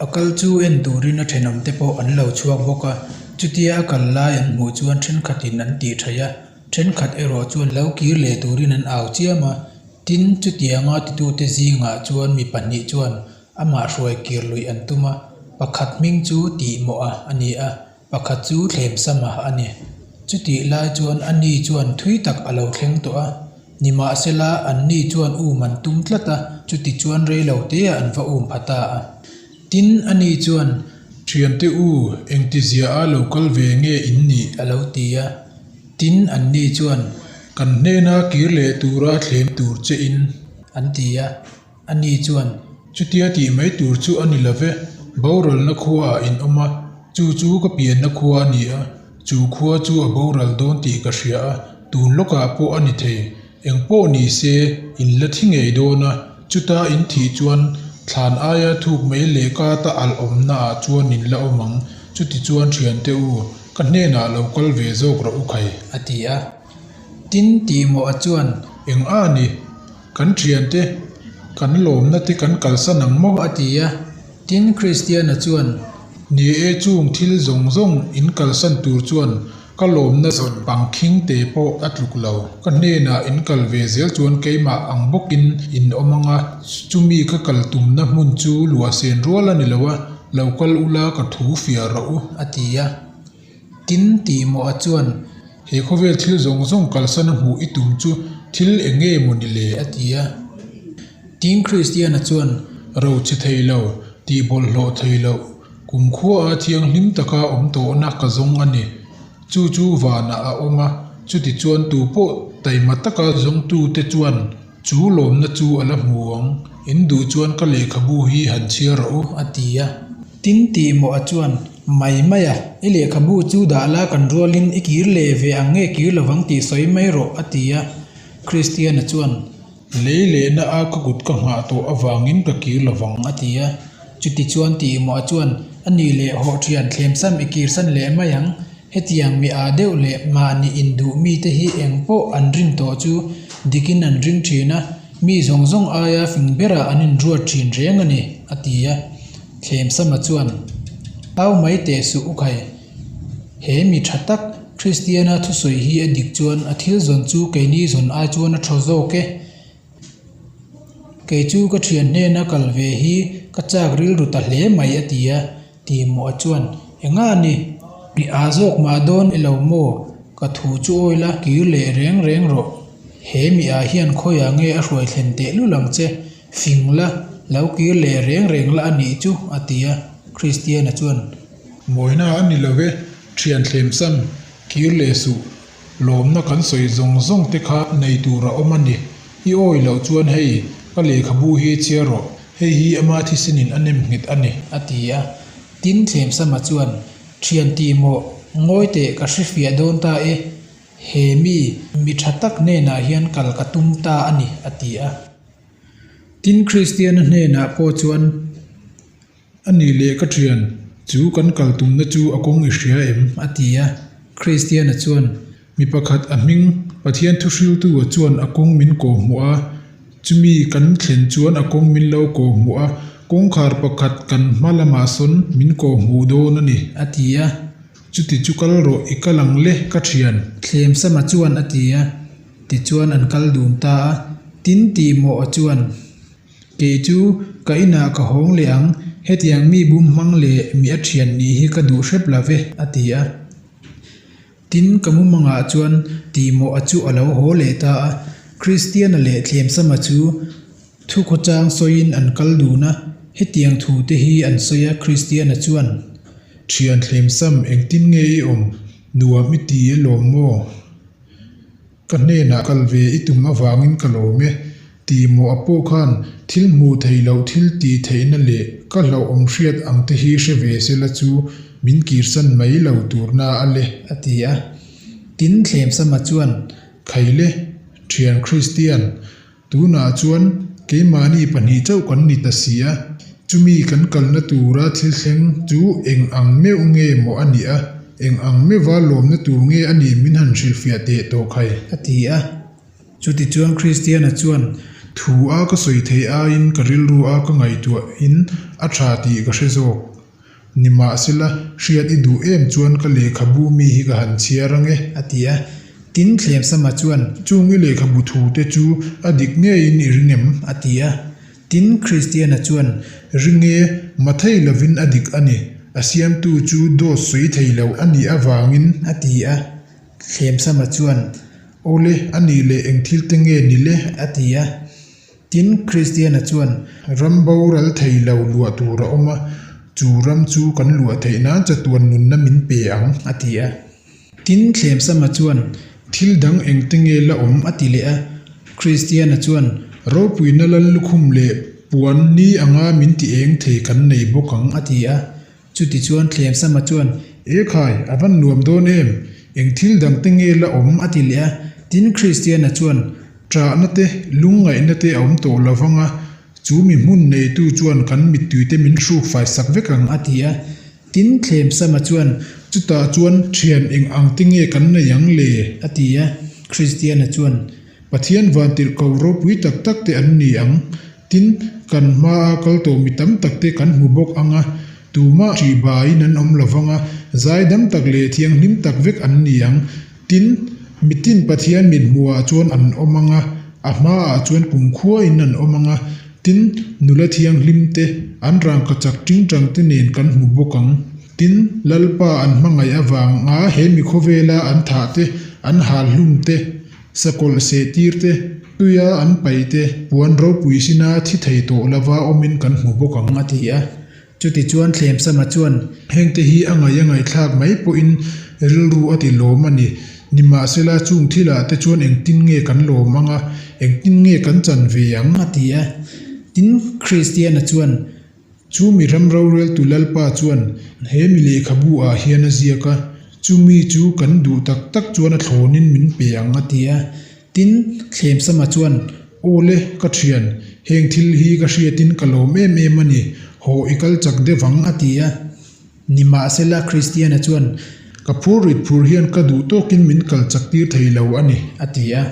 A kal chu en turin a thenawmte pawh an lo chhuak bawk a, chutia a kal lai an hmuh chuan thenkhatin an tih thaih a, thenkhat erawh chuan lo kir leh turin an au chiam a. Tin, chutianga titute zingah chuan mi pahnih chuan amah hruai kir luih an tum a, pakhat hming chu tihmawha a ni a, Pakhat chu thlemsama a ni. Chutih lai chuan a ni chuan thui tak a lo thleng tawh a. Nimahsela, anni chuan um an tum tlat a, chuti chuan rei lo teah an va um pha ta a. Tin, a ni chuan. Thiante u, engtizia a lo kal ve nge in nih? A lo ti a. Tin, anni chuan. Kan hnena kir leh tura thlem tur che in. An ti a. Ani chuan. Chutia tih mai tur chu a ni lo ve, boralna khuaah in awm a, chu chu ka pianna khua a ni a, chu khua chu a boral dawn tih ka hria a, tun lawkah pawh a ni thei. Eng pawh ni se, in la thi ngei dawn a, chuta in thih chuan thlan aia thuk mai leh kata alh awmnaah chuan in la awm ang, chutichuan thiante u, ka hnenah lo kal ve zawk rawh u khai. A ti a. Tin, tihmawha chuan. Eng a ni? Kan thiante, kan lawmna te kan kalsan ang maw? A ti a. Tin, Kristiana chuan. Ni e, chung thil zawng zawng in kalsan tur chuan ka lawmna zawn pangkhing te pawh a tluk lo. Ka hnenah in kal ve zel chuan keimah ang bawkin in awm ang a, chumi ka kal tumna hmun chu luahsen rual a ni lo a, lo kal ula ka thu fiah rawh u. A ti a. Tin, tihmawha chuan. He khawvel thil zawng zawng kalsan a hmuh i tum chu thil eng nge maw ni le? A ti a. Tin, Kristiana chuan. Ro che thei lo, tih bawlhhlawh thei loh, kumkhua a thianghlim taka awm tawhna ka zawng a ni. Chu chu vanah a awm a, chutichuan tu pawh taima taka zawngtute chuan Chu lawmna chu a la hmu ang, in duh chuan ka lehkhabu hi han chhiar rawh u. A ti a. Tin tihmawha chuan, Mai mai a, i lehkhabu chu dah la kan rualin i kir leh ve ang nge kir lovang tih sawi mai rawh, a ti a. Kristiana chuan. Lei lehna a ka kut ka nghah tawh avangin ka kir lovang. A ti a. Chutichuan tihmawha chuan, A nih leh hawh thian thlemsam i kirsan leh mai ang. Hetiang mi ah deuh leh mahni induh mite hi eng pawh an rin tawh chu dikin an ring thin a, mi zawng zawng aia fing berah an inruat thin reng a ni, a ti a. Thlemsama chuan, Au mai teh suh u khai, he mi tha tak Kristiana thusawi hi a dik chuan a thil zawn chu keini zawn ai chuan a thaw zawk e. Kei chu ka thian hnena kal ve hi ka chak rilru ta hle mai, a ti a. Tihmawh chuan, Enga ni? Mi aa zawk mah dawn i lo maw? Ka thu chu awi la, kir leh reng reng rawh. He mi ah hian khawiah nge a hruai thlen teh lul ang che? Fing la, lo kir leh reng reng la a nih chu, a ti a. Kristiana chuan. Mawina a ni lo e, thian thlemsam, kir leh suh. Lawmna kan sawi zawng zawng te kha nei tur a awm a ni. I awi loh chuan hei, ka lehkhabu hi chhiar rawh. Hei hi ama thisinin a nem nghet a ni. A ti a. Tin, Thlemsama chuan, Thian tih maw, ngawi teh ka hre fiah dawn ta e. He mi, mi tha tak hnenah hian kal ka tum ta a ni, a ti a. Tin, Kristiana hnenah pawh chuan. A nih leh ka thian, chu kan kal tumna chu a kawng i hria em? A ti a. Kristiana chuan. Mi pakhat a hming, Pathian thuhriltu-a chuan a kawng min kawhhmuh a, chumi kan thlen chuan a kawng min lo kawhhmuh a, kawngkhar pakhat kan hma lamah sawn min kawhhmuh dawn a ni. A ti a. Chuti chu kal rawh, i kal ang le, ka thian. Thlemsama chuan a ti a. Tichuan an kal dun ta a. Tin tihmawha chuan. Kei chu ka inah ka hawng leh ang, hetiang mi bum hmang leh mi a thian nih hi ka duh hrep lo ve, a ti a. Tin, ka mumangah chuan tihmawh a chu a lo haw leh ta a, Kristiana leh Thlemsama chu thu khawchang sawiin an kal dun a, hetiang thu te hi an sawi a, Kristiana chuan. Thian Thlemsam, engtin nge i awm? Nuam i ti alawm maw? Ka hnenah kal ve i tum avangin ka lawm e, tih maw a pawh khan thil hmuh theih loh thil tih theihna leh ka hlauhawm hriat ang te hi hre ve se la chu min kirsan mai lo turna a le. A ti a. Tin, Thlemsama chuan. Khaile, Thian Kristian, Tunah chuan keimahni pahnih chauh kan ni ta si a, chumi kan kalna tura thil thleng chu eng ang meuh nge maw a nih a, eng ang meuha lawmna tur nge a nih min han hrilhfiah teh tawh khai. A ti a. Chutichuan Kristiana chuan. Thu a ka sawi theih aiin ka rilru a ka ngaihtuahin a tha tih ka hre zawk. Nimahsela, hriat i duh em chuan ka lehkhabu mi hi ka han chhiar ang e. A ti a. Tin, Thlemsama chuan. Chung i lehkhabu thu te chu a dik ngeiin i ring em? A ti a. Tin, Kristiana chuan. Ring e, mathei lovin a dik a ni. A siamtu chu dawt sawi thei lo a nih avangin. A ti a. Thlemsama chuan. Awle, a nih leh eng thil te nge ni le? A ti a. Tin, Kristiana chuan. Ram boral thei lo luah tur a awm a, chu ram chu kan luah theih nan chatuan nunna min pe ang, a ti a. Tin, Thlemsama chuan. Thil dang engte nge la awm? a ti leh a. Kristiana chuan. Ropuina lal lukhum leh puan ni anga min ti eng thei kan nei bawk ang, a ti a. Chutichuan Thlemsama chuan. E khai, a van nuam dawn em? Eng thil dang te nge la awm? A ti leh a. Tin, Kristiana chuan. Ṭahna te, lungngaihna te a awm tawh lo vang a, chu mi hmun neitu chuan kan mittui te min hruk fai sak vek ang. A ti a. Tin, Thlemsama chuan. Chutah chuan ṭhian eng ang te nge kan nei ang le? A ti a. Kristiana chuan. Pathian vantirhko ropui tak tak te an ni ang. Tin, kan hmaa kal tawh mi tam tak te kan hmu bawk ang a, tumah ṭih baiin an awm lo vang a, zaidam tak leh thianghlim tak vek an ni ang. Tin, mitin Pathian mithmuhah chuan an awm ang a, a hmaah chuan kumkhuain an awm ang a. Tin, nula thianghlim te, an rangkachak tingtang te nen kan hmu bawk ang. Tin, Lalpa an hmangaih avanga he mi khawvela an thah te, an hal hlum te, Sakawlh seh tir te, tuia an paih te, puan ropui sina thi thei tawh lova awmin kan hmu bawk ang. A ti a. Chutichuan Thlemsama chuan. Hengte hi a ngaih a ngaihthlak mai pawhin rilru a ti lawm a ni. Nimahsela chung thilah te chuan engtin nge kan lawm ang a, engtin nge kan chan ve ang? A ti a. Tin, Kristiana chuan. Chu mi ram roreltu Lalpa chuan he mi lehkhabu ah hian a ziak a, chu mi chu kan duh tak tak chuan a thlawnin min pe ang a ti a. Tin, Thlemsama chuan, Aw le, ka thian, heng thil hi ka hriatin ka lawm em em a ni, haw i kal chak deuh ang a ti a. Nimahsela, Kristiana chuan, Ka phur rit phur hian ka duh tawkin min kal chak tir thei lo a ni a ti a.